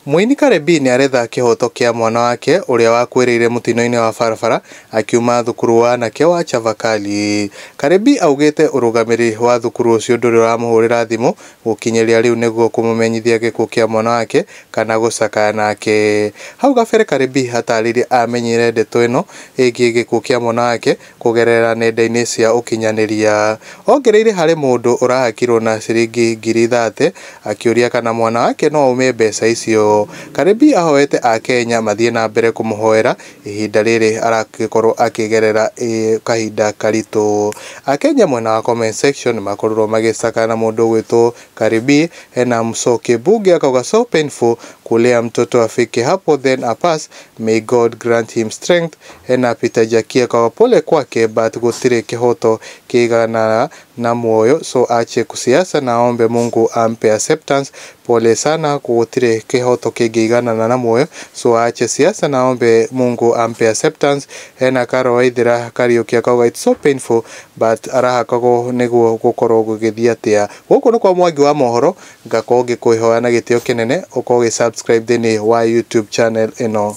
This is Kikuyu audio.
Mũini Cardi B nĩaretha kĩhoto kĩa mwana wake ũrĩa wakuĩrĩire mũtino-inĩ wa barabara akiuma thukuru wa anake wa Chavakali. Cardi B augĩte ũrũgamĩrĩri wa thukuru ũcio ndũrĩ ũramũhũrĩra thimũ gũkinyĩria rĩu nĩguo kũmũmenyithia gĩkuũ kĩa mwana wake kana gũcakaya nake. Hau kabere Cardi B atarĩirie amenyire ndeto ĩno ĩgiĩ gĩkuũ kĩa mwana wake kũgerera nenda-inĩ cia ũkinyanĩria. Ongereire harĩ mũndũ ũrahakirwo na ciringi 30,000 akĩũria kana mwana wake no aume mbeca icio. Cardi B ahoete akenya mathiĩ na mbere kũmũhoera ihinda rĩrĩ aragĩkorwo akĩgerera kahinda karitũ. Akenya mwena wa comment section nĩmakorirwo magĩcakaya na mũndũ ũgwĩtwo Cardi B. Hena Msoki Bunge akauga, "So painful kulea mtoto afike hapo then apass, may God grant him strength." Hena Peter Jackie akauga, "Pole kwake, but gũtirĩ kĩhoto kĩiganaga na muoyo, so ache kusiasa na aombe Mungu ampe acceptance." Pole sana, gũtirĩ kĩhoto kĩngĩiganana na muoyo, so aache siasa na aombe Mungu ampe acceptance. Hena Karo Waithera Kariuki akauga, "It's so painful, but arahakagwo nĩguo gũkorwo gũgĩthiĩ atĩa." Gũkũ nĩ kwa Mwangi wa mohoro, ngakorwo ngĩkũhoya na gĩtĩo kĩnene ũkorwo ũgĩ subscribe thĩinĩ wa YouTube channel ĩno.